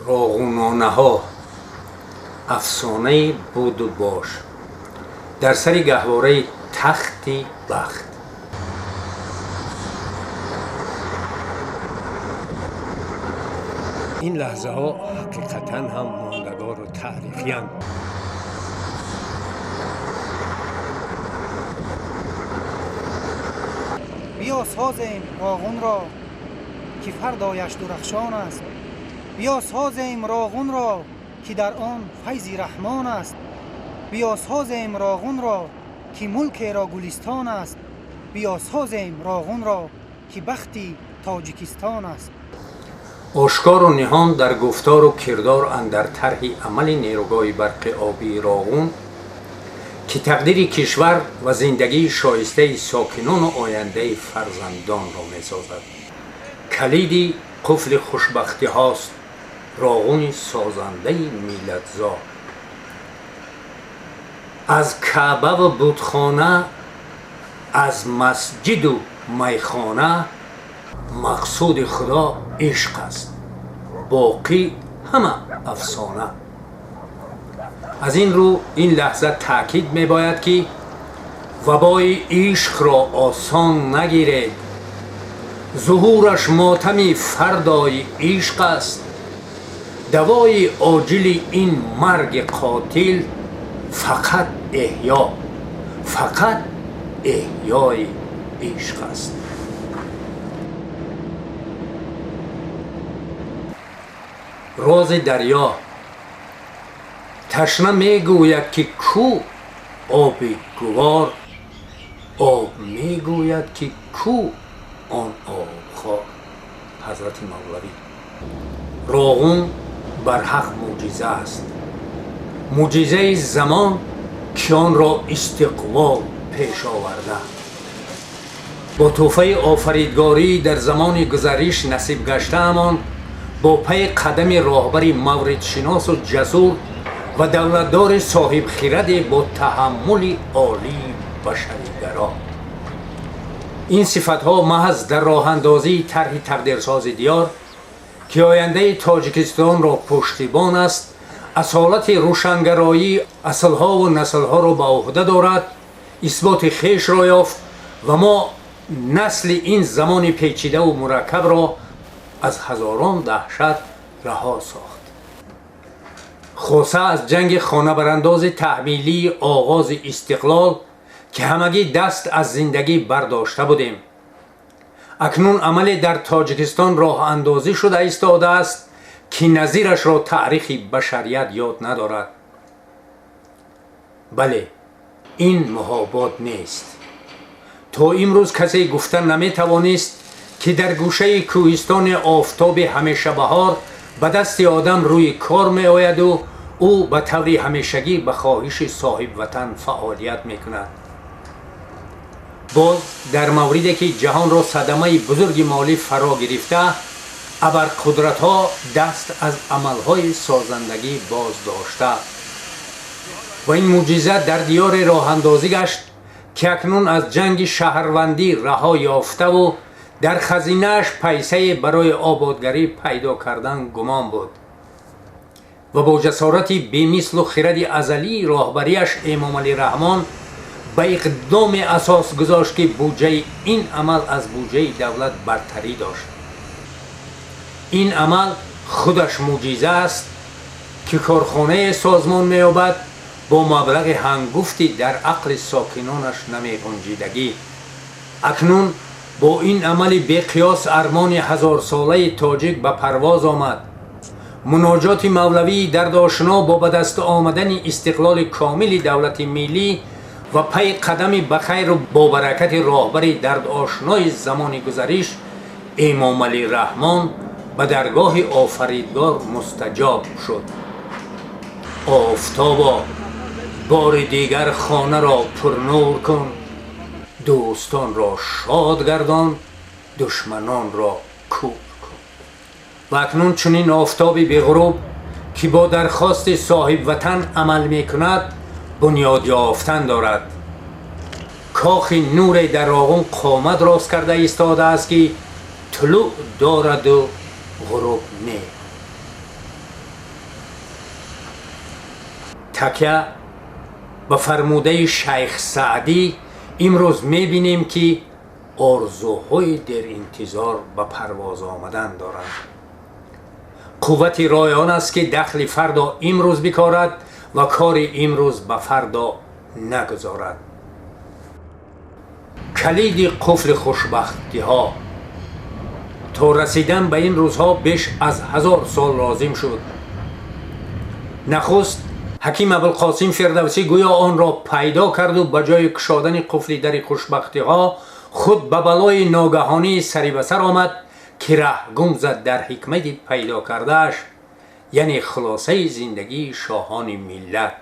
Роғунонаҳо, афсонаи буду бош дар сари гаҳвораи тахти бахт. Ин лаҳзаҳо ҳақиқатан ҳам мондагору таърихиянд. Биё созем Роғунро, ки фардояш дурахшон аст. Биё созем Роғунро, ки дар он файзи раҳмон аст. Биё созем Роғунро, ки мулкеро гулистон аст. Биё созем Роғунро, ки бахти Тоҷикистон аст. Ошкору ниҳон дар гуфтору кирдор андар тарҳи амали нерӯгоҳи барқи обии Роғун, ки тақдири кишвар ва зиндагии шоистаи сокинону ояндаи фарзандонро месозад. Калиди қуфли хушбахтиҳост Роғуни созандаи миллатзо. Аз Каъбаву бутхона, аз масҷиду майхона, мақсуди Худо ишқ аст, боқӣ ҳама афсона. Аз ин рӯ ин лаҳза таъкид мебояд, ки вабои ишқро осон нагиред. Зуҳураш мотами фардои ишқ аст. Давои оҷили ин марги қотил фақат эҳё, фақат эҳёи ишқ аст. Рози дарё ташна мегӯяд, ки ку оби гувор, об мегӯяд, ки ку он обхор. Ҳазрати Мавлавӣ. Роғун барҳақ мӯъҷиза аст, мӯъҷизаи замон, ки онро истиқлол пеш оварда, бо тӯҳфаи офаридгорӣ дар замони гузариш насиб гаштаамон, бо пайи қадами роҳбари мавридшиносу ҷасур ва давлатдори соҳибхираде бо таҳаммули олии башаригаро. Ин сифатҳо маҳз дар роҳандозии тарҳи тақдирсози диёр, ки ояндаи Тоҷикистонро пуштибон аст, асолати рӯшангароӣ аслҳову наслҳоро ба ӯҳда дорад, исботи хешро ёфт ва мо насли ин замони печидаву мураккабро аз ҳазорон даҳшат раҳо сохт. Хоса аз ҷанги хонабарандози таҳмилии оғози истиқлол, ки ҳамагӣ даст аз зиндагӣ бардошта будем. Акнун амале дар Тоҷикистон роҳандозӣ шуда истодааст, ки назирашро таърихи башарият ёд надорад. Бале, ин муҳобот нест. То имрӯз касе гуфта наметавонист, ки дар гӯшаи кӯҳистони офтоби ҳамешабаҳор ба дасти одам рӯи кор меояду ӯ ба таври ҳамешагӣ ба хоҳиши соҳибватан фаъолият мекунад. Боз дар мавриде ки ҷаҳонро садамаи бузурги молӣ фаро гирифта, абарқудратҳо даст аз амалҳои созандагӣ боз дошта, ва ин мӯъҷиза дар диёре роҳандозӣ гашт, ки акнун аз ҷанги шаҳрвандӣ раҳо ёфтаву дар хазинааш пайсае барои ободгарӣ пайдо кардан гумон буд. Ва бо ҷасорати бемислу хиради азалии роҳбарияш Эмомалӣ Раҳмон ба иқдоме асос гузошт, ки буҷаи ин амал аз буҷаи давлат бартарӣ дошт. Ин амал худаш мӯъҷиза аст, ки корхонае созмон меёбад бо маблағи ҳангуфти дар ақли сокинонаш намеғунҷидагӣ. Акнун бо ин амали беқиёс армони ҳазорсолаи тоҷик ба парвоз омад. Муноҷоти мавлавии дардошино бо ба даст омадани истиқлоли комили давлати миллӣ ва пайи қадами ба хайру бобаракати роҳбари дардошинои замони гузариш Эмомалӣ Раҳмон ба даргоҳи офаридгор мустаҷоб шуд. Офтобо, бори дигар хонаро пурнур кун, дӯстонро шод гардон, душманонро кӯр кун. Ва акнун чунин офтоби беғуруб, ки бо дархости соҳибватан амал мекунад, бунёд ёфтан дорад. Кохи нуре дар Роғун қомат рост карда истодааст, ки тулӯъ дораду ғуруб не. Такя ба фармудаи Шайх Саъдӣ, имрӯз мебинем, ки орзуҳои деринтизор ба парвоз омадан доранд. Қуввати рой он аст, ки дахли фардо имрӯз бикорад ва кори имрӯз ба фардо нагузорад. Калиди қуфли хушбахтиҳо. То расидан ба ин рӯзҳо беш аз 1000 сол лозим шуд. Нахуст Ҳаким Абулқосим Фирдавсӣ гӯё онро пайдо карду ба ҷои кушодани қуфли дари хушбахтиҳо худ ба балои ногаҳонии сари ба сар омад, ки раҳ гум зад дар ҳикмати пайдо кардааш, яъне хулосаи зиндагии шоҳони миллат.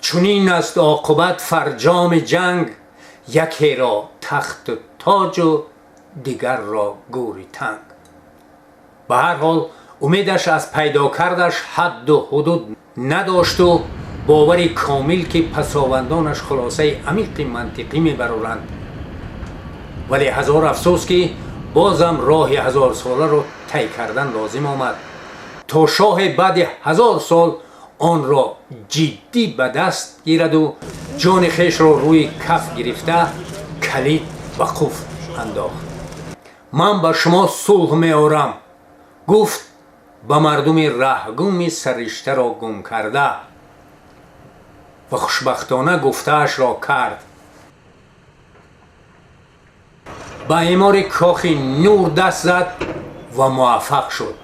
Чунин аст оқибат фарҷоми ҷанг: якеро тахту тоҷу дигарро гӯри танг. Ба ҳар ҳол, умедаш аз пайдо кардаш ҳадду ҳудуд надошту бовари комил, ки пасовандонаш хулосаи амиқи мантиқӣ мебароранд. Вале ҳазор афсӯс, ки бозам роҳи ҳазорсоларо тай кардан лозим омад, то шоҳе баъди 1000 сол онро ҷиддӣ ба даст гираду ҷони хешро рӯи каф гирифта, калид ба қуфл андохт. «Ман ба шумо сулҳ меорам», гуфт ба мардуми раҳгуми сариштаро гум карда, ва хушбахтона гуфтаашро кард. Ба имори Кохи Нур даст зад ва муваффақ шуд.